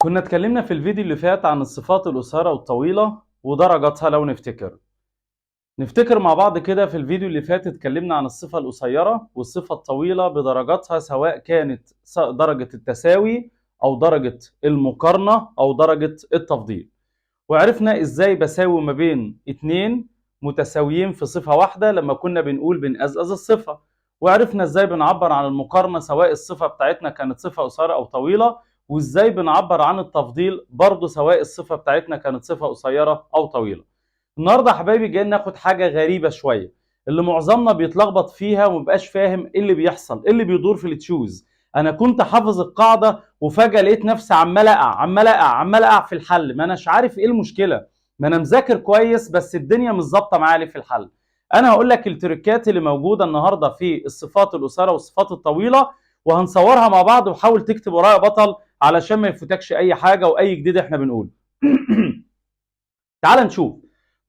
كنا اتكلمنا في الفيديو اللي فات عن الصفات القصيرة والطويلة ودرجاتها. لو نفتكر مع بعض كده، في الفيديو اللي فات اتكلمنا عن الصفة القصيرة والصفة الطويلة بدرجاتها، سواء كانت درجة التساوي أو درجة المقارنة أو درجة التفضيل، وعرفنا إزاي بساوي ما بين اتنين متساويين في صفة واحدة لما كنا بنقول بنقزقز الصفة، وعرفنا إزاي بنعبر عن المقارنة سواء الصفة بتاعتنا كانت صفة قصيرة أو طويلة، وإزاي بنعبر عن التفضيل برضو سواء الصفة بتاعتنا كانت صفة قصيرة أو طويلة. النهارده يا حبايبي جايين ناخد حاجة غريبة شوية اللي معظمنا بيتلخبط فيها ومبقاش فاهم ايه اللي بيحصل، ايه اللي بيدور في ال choose. انا كنت حافظ القاعدة وفجأة لقيت نفسي عمال اقع عمال اقع عمال اقع في الحل، ما اناش عارف ايه المشكلة، ما انا مذاكر كويس بس الدنيا مش ظابطة معايا ليه في الحل. انا هقول لك التريكات اللي موجودة النهارده في الصفات القصيرة والصفات الطويلة، وهنصورها مع بعض، وحاول تكتب ورايا بطل علشان ما يفوتكش اي حاجة واي جديد احنا بنقوله. تعال نشوف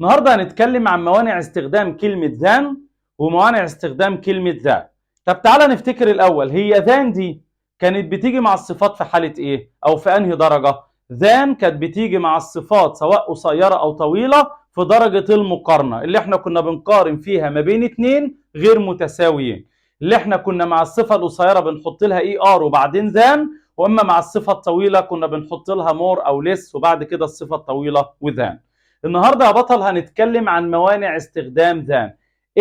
النهارده هنتكلم عن موانع استخدام كلمة than وموانع استخدام كلمة the. طب تعالى نفتكر الأول، هي than دي كانت بتيجي مع الصفات في حالة إيه؟ أو في أنهي درجة؟ than كانت بتيجي مع الصفات سواء قصيرة أو طويلة في درجة المقارنة، اللي احنا كنا بنقارن فيها ما بين اتنين غير متساويين، اللي احنا كنا مع الصفة القصيرة بنحط لها er وبعدين than، واما مع الصفة الطويلة كنا بنحط لها more أو less وبعد كده الصفة الطويلة و than. النهارده يا بطل هنتكلم عن موانع استخدام than،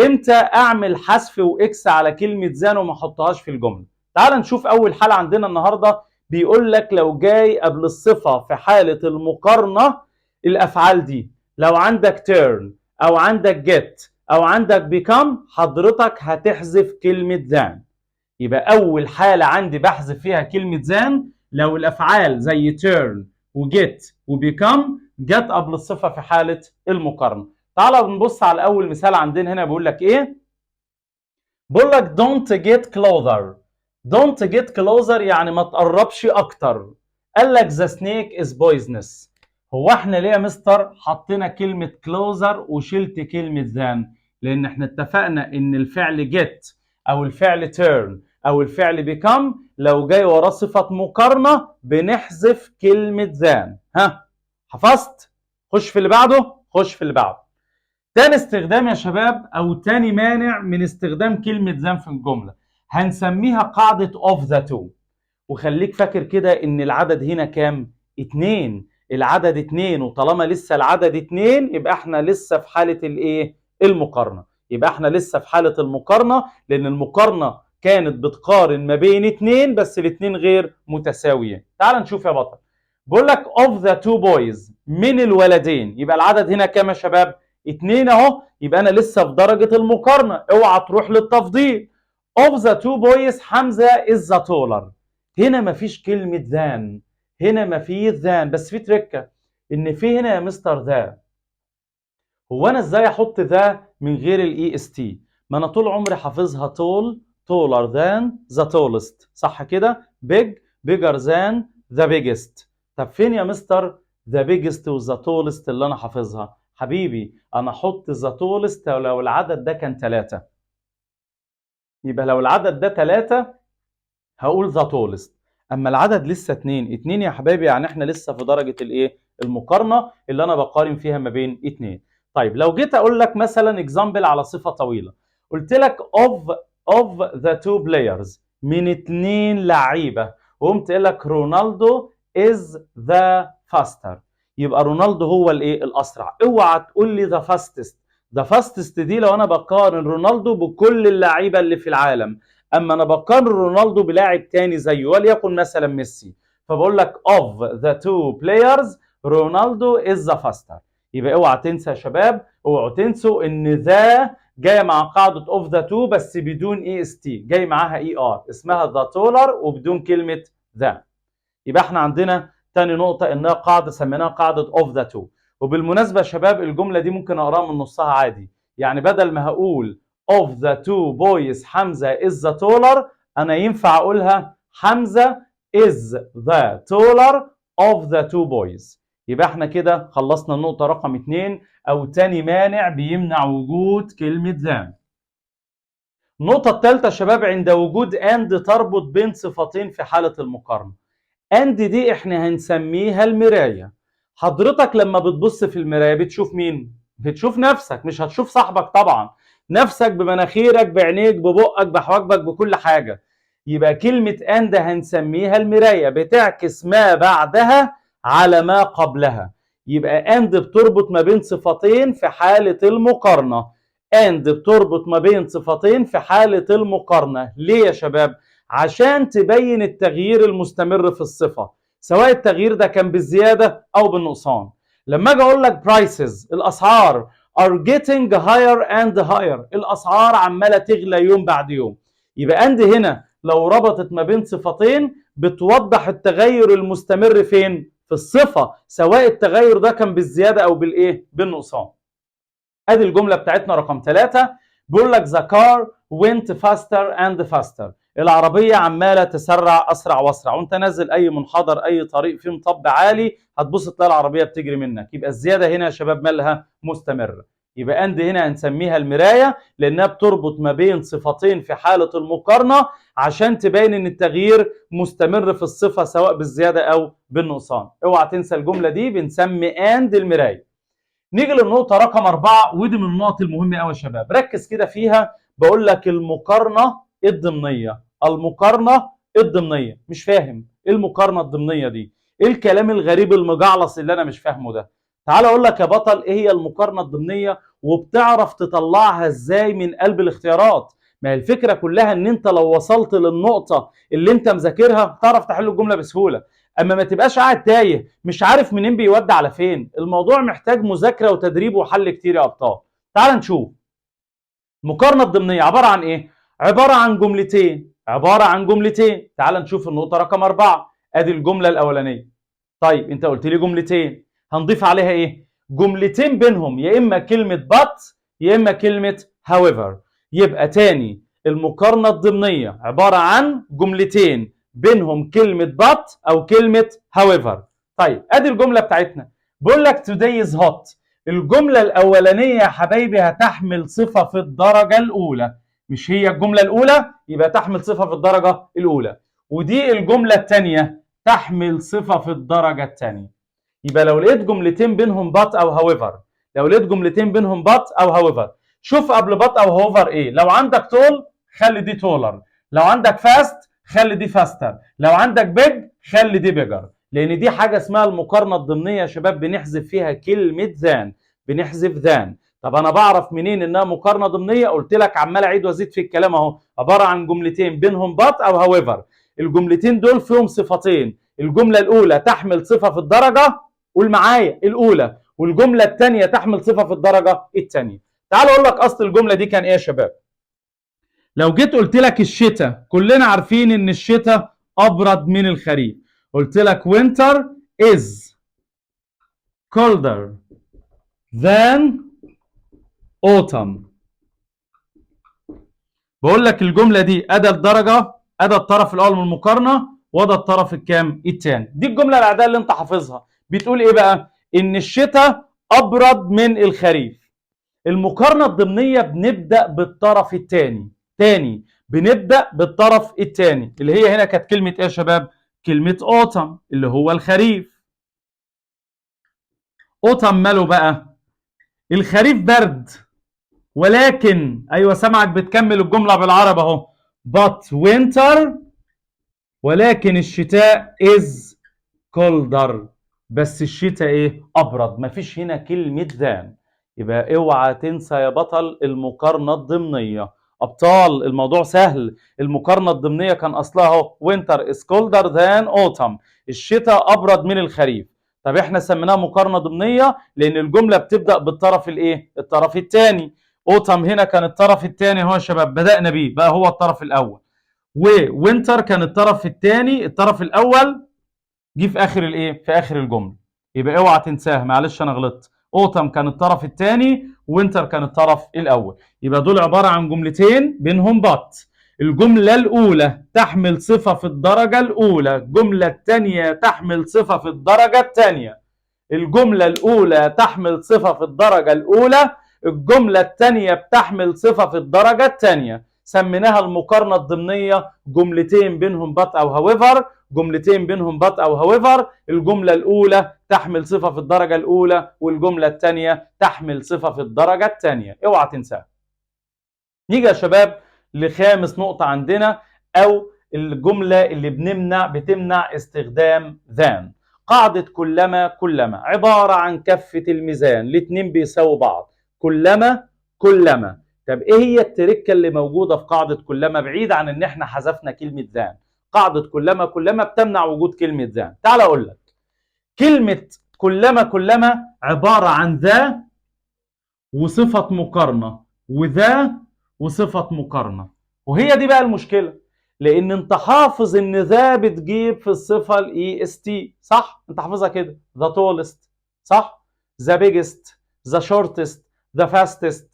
امتى اعمل حذف و X على كلمة than وما احطهاش في الجملة. تعال نشوف اول حاله عندنا النهارده، بيقول لك لو جاي قبل الصفة في حاله المقارنة الافعال دي، لو عندك turn او عندك get او عندك become، حضرتك هتحذف كلمة than. يبقى اول حاله عندي بحذف فيها كلمة than لو الافعال زي turn و get و become جت قبل الصفة في حاله المقارنة. تعال نبص على اول مثال عندنا هنا، بيقول لك ايه؟ بيقول لك don't get closer. don't get closer يعني ما تقربش اكتر. قال لك the snake is poisonous. هو احنا ليه يا مستر حطينا كلمة closer وشلت كلمة than؟ لان احنا اتفقنا ان الفعل get او الفعل turn او الفعل become لو جاي وراه صفة مقارنة بنحذف كلمة than. ها، حفظت؟ خش في اللي بعده، خش في اللي بعده. تاني استخدام يا شباب او تاني مانع من استخدام كلمة than في الجملة هنسميها قاعدة of the two. وخليك فاكر كده ان العدد هنا كام؟ اتنين. العدد اتنين، وطالما لسه العدد اتنين يبقى احنا لسه في حالة الايه؟ المقارنة. يبقى احنا لسه في حالة المقارنة، لان المقارنة كانت بتقارن ما بين اتنين بس الاتنين غير متساويين. تعال نشوف يا بطل، بقول لك of the two boys، من الولدين، يبقى العدد هنا كام يا شباب؟ اتنين اهو، يبقى انا لسه في درجة المقارنة، اوعى تروح للتفضيل. of the two boys حمزة is the taller. هنا مفيش كلمة than، هنا مفيش than، بس في تريكة ان في هنا يا مستر the. هو انا ازاي احط the من غير ال est؟ ما انا طول عمري حافظها tall taller than the tallest، صح كده؟ big bigger than the biggest. طب فين يا مستر the biggest و the tallest اللي انا حافظها؟ حبيبي، انا احط the tallest لو العدد ده كان 3، يبقى لو العدد ده 3 هقول the tallest. اما العدد لسه 2، 2 يا حبايبي، يعني احنا لسه في درجة الايه؟ المقارنة اللي انا بقارن فيها ما بين 2. طيب، لو جيت اقول لك مثلا example على صفة طويلة، قلت لك of the two players، من اتنين لعيبة، وقمت قايل لك رونالدو is the faster، يبقى رونالدو هو الايه؟ الاسرع. اوعى تقول لي the fastest. the fastest دي لو انا بقارن رونالدو بكل اللعيبة اللي في العالم، اما انا بقارن رونالدو بلاعب تاني زيه وليكن مثلا ميسي، فبقول لك of the two players رونالدو is the faster. يبقى اوعى تنسى يا شباب، اوعوا تنسوا ان the جاية مع قاعدة of the two بس بدون est، جاي معاها er، اسمها the taller وبدون كلمة the. يبقى احنا عندنا تاني نقطة انها قاعدة سميناها قاعدة of the two. وبالمناسبة يا شباب، الجملة دي ممكن اقراها من نصها عادي، يعني بدل ما هقول of the two boys حمزة is the taller، انا ينفع اقولها حمزة is the taller of the two boys. يبقى احنا كده خلصنا النقطة رقم 2 او تاني مانع بيمنع وجود كلمة than. النقطة الثالثة يا شباب، عند وجود and تربط بين صفتين في حالة المقارنة. and دي احنا هنسميها المرايه. حضرتك لما بتبص في المراية بتشوف مين؟ بتشوف نفسك، مش هتشوف صاحبك طبعا. نفسك بمناخيرك، بعينيك، ببقك، بحواجبك، بكل حاجه. يبقى كلمة and هنسميها المرايه، بتعكس ما بعدها على ما قبلها. يبقى and بتربط ما بين صفتين في حاله المقارنه. and بتربط ما بين صفتين في حاله المقارنه. ليه يا شباب؟ عشان تبين التغيير المستمر في الصفه، سواء التغيير ده كان بالزيادة او بالنقصان. لما اجي اقول لك prices، الاسعار، are getting higher and higher، الاسعار عماله تغلى يوم بعد يوم. يبقى and هنا لو ربطت ما بين صفتين بتوضح التغير المستمر فين؟ في الصفه، سواء التغير ده كان بالزيادة او بالايه؟ بالنقصان. ادي الجملة بتاعتنا رقم 3، بيقول لك the car went faster and faster، العربية عماله تسرع اسرع واسرع. وانت نازل اي منحدر، اي طريق فيه مطب عالي، هتبص تلاقي العربية بتجري منك. يبقى الزيادة هنا يا شباب مالها؟ مستمره. يبقى and هنا هنسميها المرايه، لانها بتربط ما بين صفتين في حاله المقارنة عشان تبين ان التغيير مستمر في الصفه، سواء بالزيادة او بالنقصان. اوعى تنسى الجملة دي، بنسمي and المرايه. نيجي للنقطة رقم 4، ودي من النقط المهمة قوي يا شباب، ركز كده فيها. بقول لك المقارنة الضمنيه. المقارنة الضمنيه، مش فاهم ايه المقارنة الضمنيه دي؟ ايه الكلام الغريب المجعلص اللي انا مش فاهمه ده؟ تعال اقول لك يا بطل ايه هي المقارنة الضمنيه وبتعرف تطلعها ازاي من قلب الاختيارات. ما هي الفكرة كلها ان انت لو وصلت للنقطة اللي انت مذاكرها تعرف تحل الجملة بسهوله، اما ما تبقاش قاعد تايه مش عارف منين بيودي على فين. الموضوع محتاج مذاكرة وتدريب وحل كتير يا ابطال. تعال نشوف المقارنة الضمنيه عبارة عن ايه. عبارة عن جملتين، عبارة عن جملتين. تعال نشوف النقطة رقم 4. ادي الجملة الاولانيه. طيب انت قلت لي جملتين، هنضيف عليها ايه؟ جملتين بينهم يا اما كلمة but يا اما كلمة however. يبقى تاني، المقارنة الضمنيه عبارة عن جملتين بينهم كلمة but او كلمة however. طيب ادي الجملة بتاعتنا، بقول لك today is hot. الجملة الاولانية يا حبايبي هتحمل صفة في الدرجة الاولى، مش هي الجملة الاولى؟ يبقى تحمل صفة في الدرجة الاولى. ودي الجملة الثانية تحمل صفة في الدرجة الثانيه. يبقى لو لقيت جملتين بينهم but او however، لو لقيت جملتين بينهم but او however، شوف قبل but او however ايه. لو عندك tall خلي دي taller، لو عندك fast خلي دي faster، لو عندك big خلي دي bigger. لان دي حاجة اسمها المقارنة الضمنيه يا شباب، بنحذف فيها كلمة than، بنحذف than. طب انا بعرف منين انها مقارنة ضمنيه؟ قلت لك عمال اعيد وازيد في الكلام اهو. عبارة عن جملتين بينهم but او however، الجملتين دول فيهم صفتين. الجملة الاولى تحمل صفة في الدرجه، قول معايا، الاولى، والجملة الثانية تحمل صفة في الدرجة الثانيه. تعال اقول لك اصل الجملة دي كان ايه يا شباب. لو جيت قلت لك الشتاء، كلنا عارفين ان الشتاء ابرد من الخريف. قلت لك winter is colder than autumn. بقول لك الجملة دي ادى الدرجه، ادى الطرف الاول من المقارنه، وده الطرف الكام؟ الثاني. دي الجملة العادية اللي انت حافظها، بتقول ايه بقى؟ ان الشتاء ابرد من الخريف. المقارنة الضمنيه بنبدا بالطرف الثاني. تاني، بنبدا بالطرف الثاني، اللي هي هنا كانت كلمة ايه يا شباب؟ كلمة autumn اللي هو الخريف. autumn ماله بقى؟ الخريف برد، ولكن، ايوه سامعك بتكمل الجملة بالعربي اهو، but winter، ولكن الشتاء، is colder، بس الشتاء ايه؟ ابرد. مفيش هنا كلمة than. يبقى اوعى تنسى يا بطل المقارنة الضمنيه. ابطال، الموضوع سهل. المقارنة الضمنيه كان اصلها اهو، winter is colder than autumn، الشتاء ابرد من الخريف. طب احنا سميناها مقارنة ضمنيه لان الجملة بتبدا بالطرف الايه؟ الطرف الثاني. autumn هنا كان الطرف الثاني اهو يا شباب، بدانا بيه بقى هو الطرف الاول، و winter كان الطرف الثاني، الطرف الاول جه في اخر الايه؟ في اخر الجمله. يبقى اوعى تنساها، معلش انا غلطت، autumn كان الطرف الثاني، winter كان الطرف الاول. يبقى دول عبارة عن جملتين بينهم but. الجملة الاولى تحمل صفة في الدرجة الاولى، الجملة الثانية تحمل صفة في الدرجة الثانيه. الجملة الاولى تحمل صفة في الدرجة الاولى، الجملة الثانية بتحمل صفة في الدرجة الثانيه. سميناها المقارنة الضمنيه، جملتين بينهم but او however، جملتين بينهم but او however، الجملة الاولى تحمل صفة في الدرجة الاولى والجملة الثانية تحمل صفة في الدرجة الثانيه، اوعى تنساها. نيجي يا شباب لخامس نقطة عندنا، او الجملة اللي بتمنع استخدام than. قاعدة كلما كلما عبارة عن كفه الميزان، الاثنين بيساووا بعض، كلما كلما. طب ايه هي التركة اللي موجودة في قاعدة كلما بعيد عن ان احنا حذفنا كلمة than؟ قاعدة كلما كلما بتمنع وجود كلمة than. تعال اقول لك، كلمة كلما كلما عبارة عن the وصفه مقارنة و the وصفه مقارنه، وهي دي بقى المشكله، لان انت حافظ ان the بتجيب في الصفة ال est، صح؟ انت حافظها كده، the tallest، صح؟ the biggest، the shortest، the fastest،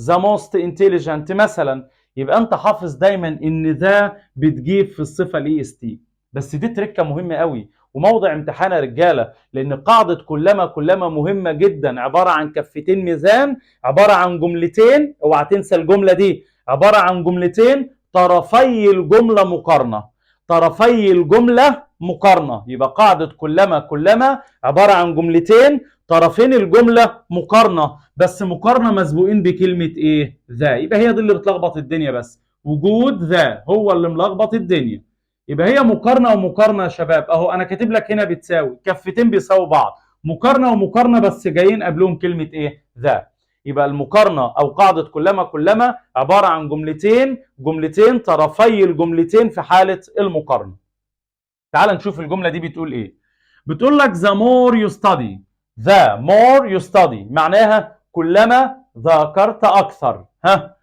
the most intelligent مثلا. يبقى انت حافظ دايما ان the بتجيب في الصفة ال est. بس دي تركه مهمة قوي وموضع امتحان يا رجاله، لان قاعدة كلما كلما مهمة جدا، عبارة عن كفتين ميزان، عبارة عن جملتين، اوعى تنسى الجملة دي، عبارة عن جملتين طرفي الجملة مقارنه، طرفي الجملة مقارنه. يبقى قاعدة كلما كلما عبارة عن جملتين طرفين الجملة مقارنه، بس مقارنة مسبوقين بكلمه ايه؟ the. يبقى هي دي اللي بتلخبط الدنيا، بس وجود the هو اللي ملخبط الدنيا. يبقى هي مقارنة ومقارنة يا شباب، اهو انا كاتب لك هنا بتساوي، كفتين بيساووا بعض، مقارنة ومقارنة بس جايين قبلهم كلمة ايه؟ the. يبقى المقارنة او قاعدة كلما كلما عبارة عن جملتين، جملتين طرفي الجملتين في حاله المقارنة. تعال نشوف الجملة دي بتقول ايه. بتقول لك the more you study، the more you study معناها كلما ذاكرت اكثر، ها،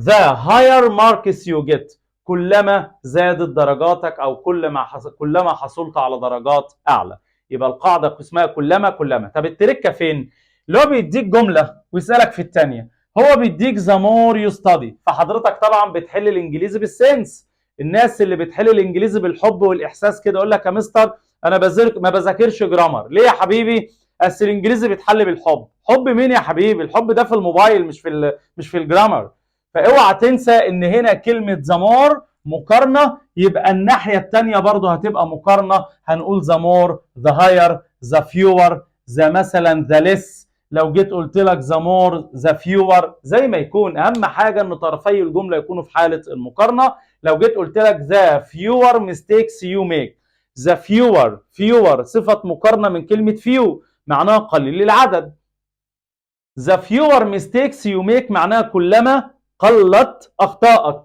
the higher marks you get، كلما زادت درجاتك او كلما حصلت على درجات اعلى. يبقى القاعدة اسمها كلما كلما. طب التركة فين؟ اللي هو بيديك جملة ويسالك في الثانيه، هو بيديك the more you study، فحضرتك طبعا بتحل الانجليزي بال sense. الناس اللي بتحل الانجليزي بالحب والاحساس كده يقول لك يا مستر انا بذاكر ما بذاكرش grammar. ليه يا حبيبي؟ اصل الانجليزي بيتحل بالحب. حب مين يا حبيبي؟ الحب ده في الموبايل، مش في ال grammar. فاوعى تنسى ان هنا كلمة the more مقارنه، يبقى الناحية الثانية برضه هتبقى مقارنه، هنقول the more، the higher، the fewer، the مثلا the less. لو جيت قلت لك the more، the fewer، زي ما يكون، اهم حاجة ان طرفي الجملة يكونوا في حاله المقارنة. لو جيت قلت لك the fewer mistakes you make، the fewer، fewer صفة مقارنة من كلمة few معناها قليل العدد، the fewer mistakes you make معناها كلما قلت اخطائك،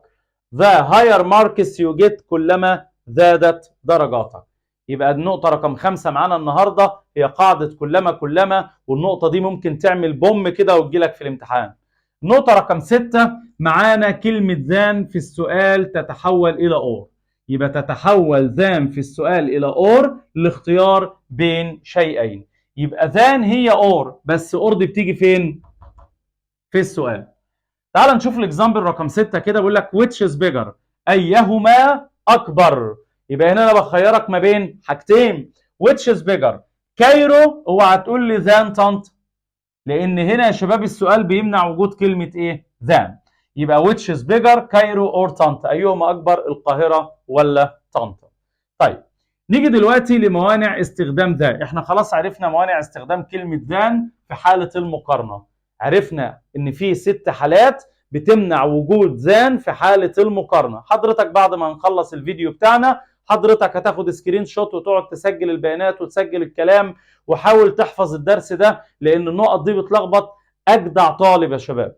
the higher marks you get كلما زادت درجاتك. يبقى النقطة رقم 5 معانا النهاردة هي قاعدة كلما كلما، والنقطة دي ممكن تعمل بوم كده وتجيلك في الامتحان. النقطة رقم 6 معانا كلمة than في السؤال تتحول إلى or. يبقى تتحول than في السؤال إلى or لاختيار بين شيئين. يبقى than هي or، بس or دي بتيجي فين؟ في السؤال. تعال نشوف ال example رقم 6 كده، بيقول لك which is bigger، ايهما اكبر. يبقى هنا انا بخيرك ما بين حاجتين، which is bigger Cairo، اوعى تقول لي than طنطا، لان هنا يا شباب السؤال بيمنع وجود كلمة ايه؟ than. يبقى which is bigger Cairo or طنطا، ايهما اكبر، القاهرة ولا طنطا؟ طيب نيجي دلوقتي لموانع استخدام the. احنا خلاص عرفنا موانع استخدام كلمة than في حاله المقارنه، عرفنا ان في 6 حالات بتمنع وجود than في حاله المقارنة. حضرتك بعد ما نخلص الفيديو بتاعنا حضرتك هتاخد screenshot وتقعد تسجل البيانات وتسجل الكلام، وحاول تحفظ الدرس ده لان النقط دي بتلخبط اجدع طالب يا شباب.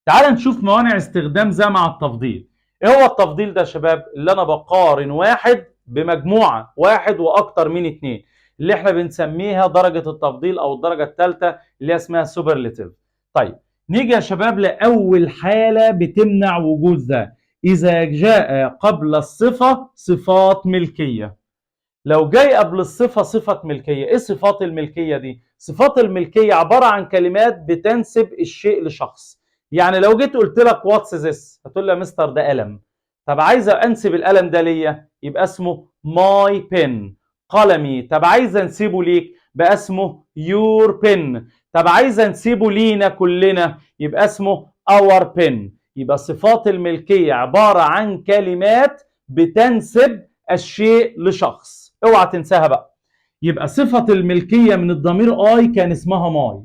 تعال نشوف موانع استخدام the مع التفضيل. ايه هو التفضيل ده يا شباب؟ اللي انا بقارن واحد بمجموعه، واحد واكتر من اتنين، اللي احنا بنسميها درجه التفضيل او الدرجة الثالثة اللي هي اسمها superlative. طيب نيجي يا شباب لاول حاله بتمنع وجود the، اذا جاء قبل الصفة صفات ملكية. لو جاي قبل الصفة صفة ملكية، ايه صفات الملكية دي؟ صفات الملكية عبارة عن كلمات بتنسب الشيء لشخص. يعني لو جيت قلت لك what's this، هتقول لي يا مستر ده قلم. طب عايز انسب القلم ده ليا، يبقى اسمه my pen، قلمي. طب عايز انسبه ليك، بقى اسمه your pen. طب عايز انسبه لينا كلنا، يبقى اسمه our pen. يبقى صفات الملكية عبارة عن كلمات بتنسب الشيء لشخص. اوعى تنساها بقى. يبقى صفة الملكية من الضمير I كان اسمها my،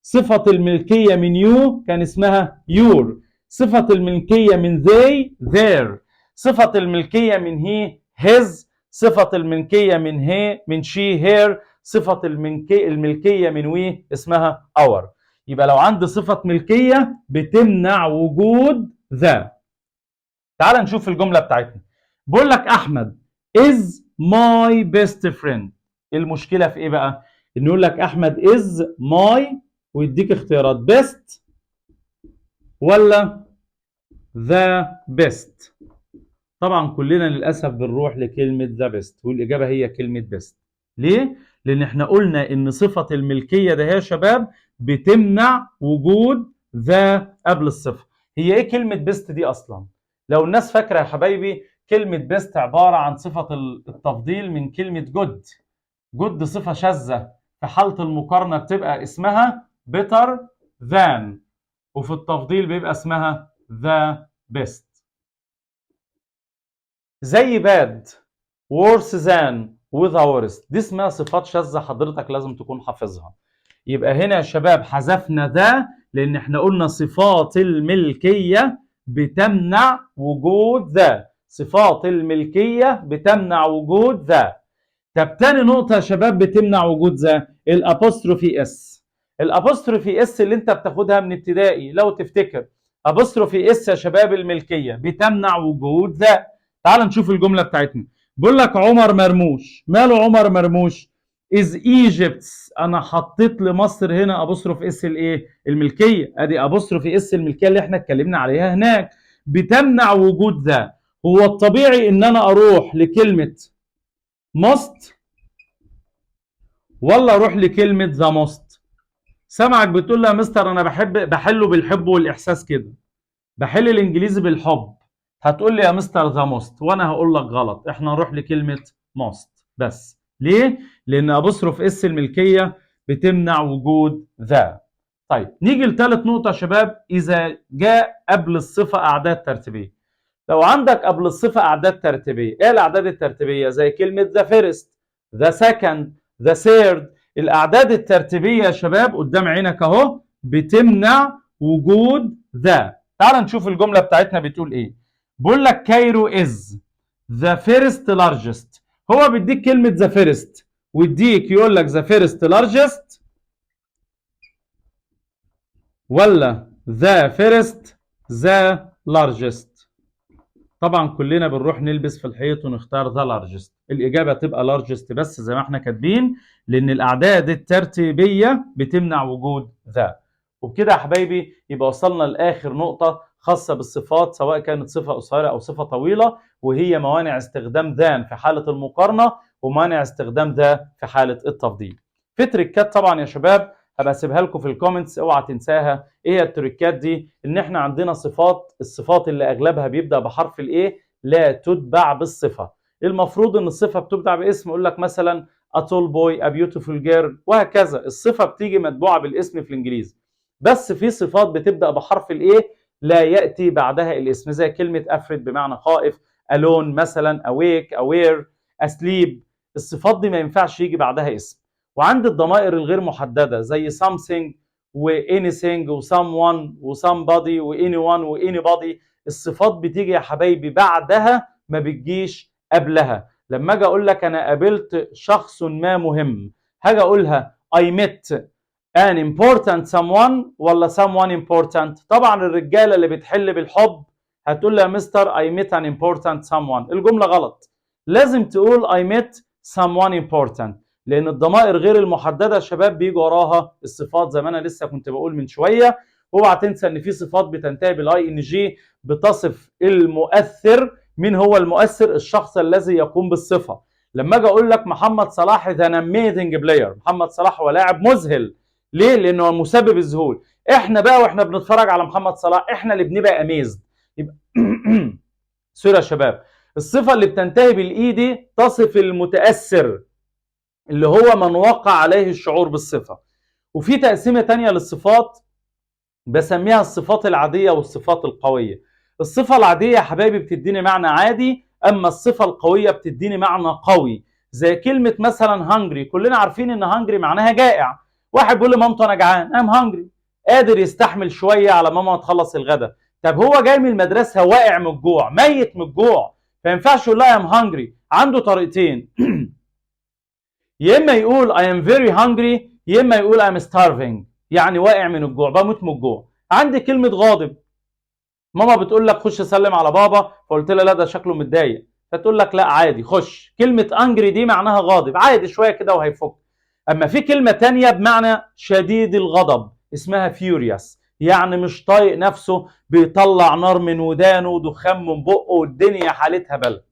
صفة الملكية من you كان اسمها your، صفة الملكية من they their، صفة الملكية من he his، صفة الملكية من he من she her، صفة الملكية من we اسمها our. يبقى لو عندي صفة ملكية بتمنع وجود the. تعال نشوف الجملة بتاعتنا. بقول لك أحمد is my best friend. المشكلة في إيه بقى؟ إنه يقول لك أحمد is my ويديك اختيارات best ولا the best. طبعا كلنا للأسف بنروح لكلمة the best، والإجابة هي كلمة best. ليه؟ لأن احنا قلنا إن صفة الملكية ده يا شباب بتمنع وجود the قبل الصفة. هي إيه كلمة best دي أصلا؟ لو الناس فاكرة يا حبايبي، كلمة best عبارة عن صفة التفضيل من كلمة good. good صفة شاذة، في حالة المقارنة بتبقى اسمها better than، وفي التفضيل بيبقى اسمها the best. زي bad، worse than و the worst، دي اسمها صفات شاذة، حضرتك لازم تكون حافظها. يبقى هنا يا شباب حذفنا the لان احنا قلنا صفات الملكية بتمنع وجود the. صفات الملكية بتمنع وجود the. طب تاني نقطة يا شباب بتمنع وجود the، ال apostrophe s. ال apostrophe s اللي انت بتاخدها من ابتدائي لو تفتكر، apostrophe s يا شباب الملكية بتمنع وجود the. تعال نشوف الجملة بتاعتنا. بيقول لك عمر مرموش، ماله عمر مرموش؟ is Egypt's. انا حطيت لمصر هنا apostrophe s الايه؟ الملكيه. ادي apostrophe s الملكية اللي احنا اتكلمنا عليها هناك، بتمنع وجود the. هو الطبيعي ان انا اروح لكلمة most ولا اروح لكلمة the most؟ سامعك بتقول لي يا مستر انا بحب بحله بالحب والاحساس كده، بحل الانجليزي بالحب. هتقول لي يا مستر the most، وانا هقول لك غلط. احنا نروح لكلمة most بس. ليه؟ لان apostrophe s الملكية بتمنع وجود the. طيب، نيجي لثالث نقطة يا شباب، اذا جاء قبل الصفة اعداد ترتيبيه. لو عندك قبل الصفة اعداد ترتيبيه، ايه الاعداد الترتيبية؟ زي كلمة the first، the second، the third. الاعداد الترتيبية يا شباب قدام عينك اهو بتمنع وجود the. تعال نشوف الجملة بتاعتنا بتقول ايه. بقول لك Cairo is the first largest. هو بيديك كلمة the first ويديك يقول لك the first largest ولا the first the largest؟ طبعا كلنا بنروح نلبس في الحيط ونختار the largest. الاجابة تبقى largest بس زي ما احنا كاتبين، لان الاعداد الترتيبية بتمنع وجود the. وبكده يا حبايبي يبقى وصلنا لاخر نقطة خاصة بالصفات، سواء كانت صفة قصيرة او صفة طويله، وهي موانع استخدام than في حاله المقارنة وموانع استخدام the في حاله التفضيل. في تريكات طبعا يا شباب هبقى اسيبها لكم في ال comments، اوعى تنساها. ايه هي التريكات دي؟ ان احنا عندنا صفات، الصفات اللي اغلبها بيبدا بحرف ال A لا تتبع بالصفه. المفروض ان الصفة بتبدا باسم، يقول لك مثلا a tall boy، a beautiful girl، وهكذا. الصفة بتيجي متبوعه بالاسم في الانجليزي، بس في صفات بتبدا بحرف ال A لا ياتي بعدها الاسم، زي كلمة afraid بمعنى خائف، alone مثلا، awake، aware، asleep. الصفات دي ما ينفعش يجي بعدها اسم. وعند الضمائر الغير محددة زي something و anything و someone و somebody و anyone و anybody، الصفات بتيجي يا حبايبي بعدها، ما بتجيش قبلها. لما اجي اقول لك انا قابلت شخص ما مهم، هاجي اقولها I met an important someone ولا someone important؟ طبعا الرجالة اللي بتحل بالحب هتقول لي يا مستر I met an important someone. الجملة غلط، لازم تقول I met someone important، لان الضمائر غير المحددة يا شباب بيجي وراها الصفات زي ما انا لسه كنت بقول من شويه. اوعى تنسى ان في صفات بتنتهي بال ing بتصف المؤثر. مين هو المؤثر؟ الشخص الذي يقوم بالصفه. لما اجي اقول لك محمد صلاح is an amazing player، محمد صلاح هو لاعب مذهل. ليه؟ لانه مسبب الذهول. احنا بقى واحنا بنتفرج على محمد صلاح احنا اللي بنبقى amazed. يبقى sorry يا شباب، الصفة اللي بتنتهي بال ed تصف المتاثر اللي هو من وقع عليه الشعور بالصفه. وفي تقسيمه تانية للصفات بسميها الصفات العادية والصفات القويه. الصفة العادية يا حبايبي بتديني معنى عادي اما الصفة القوية بتديني معنى قوي، زي كلمة مثلا hungry. كلنا عارفين ان hungry معناها جائع. واحد بيقول لمامته انا جعان، I'm hungry، قادر يستحمل شوية على ماما تخلص الغداء. طب هو جاي من المدرسة واقع من الجوع، ميت من الجوع، فما ينفعش يقول لها I'm hungry. عنده طريقتين، يا اما يقول I am very hungry، يا اما يقول I'm starving، يعني واقع من الجوع، بموت من الجوع. عندي كلمة غاضب، ماما بتقول لك خش سلم على بابا، فقلت لها لا ده شكله متضايق، فتقول لك لا عادي خش. كلمة angry دي معناها غاضب، عادي شوية كده وهيفك. اما في كلمة تانية بمعنى شديد الغضب اسمها furious، يعني مش طايق نفسه، بيطلع نار من ودانه ودخان من بقه والدنيا حالتها بلا.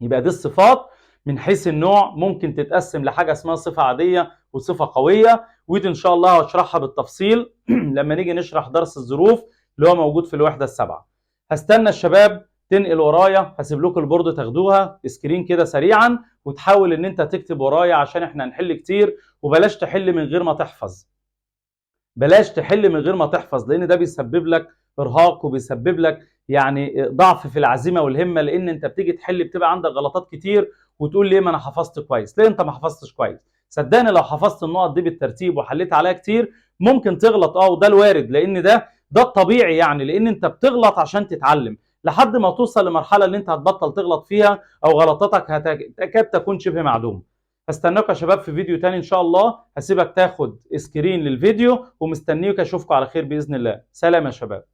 يبقى دي الصفات من حيث النوع ممكن تتقسم لحاجة اسمها صفة عادية وصفه قويه، ودي ان شاء الله هشرحها بالتفصيل لما نيجي نشرح درس الظروف اللي هو موجود في الوحدة السابعة. هستنى الشباب تنقل ورايا، هسيب لكم ال board تاخدوها screen كده سريعا، وتحاول ان انت تكتب ورايا عشان احنا هنحل كتير، وبلاش تحل من غير ما تحفظ. بلاش تحل من غير ما تحفظ، لان ده بيسبب لك ارهاق وبيسبب لك يعني ضعف في العزيمة والهمه، لان انت بتيجي تحل بتبقى عندك غلطات كتير وتقول ليه ما انا حفظت كويس. ليه انت ما حفظتش كويس؟ صدقني لو حفظت النقط دي بالترتيب وحليت عليها كتير ممكن تغلط، وده الوارد، لان ده الطبيعي يعني، لان انت بتغلط عشان تتعلم لحد ما توصل لمرحلة اللي انت هتبطل تغلط فيها او غلطاتك تكاد تكون شبه معدومة. هستناكم يا شباب في فيديو تاني ان شاء الله، هسيبك تاخد screen للفيديو ومستنيك، اشوفكم على خير باذن الله. سلام يا شباب.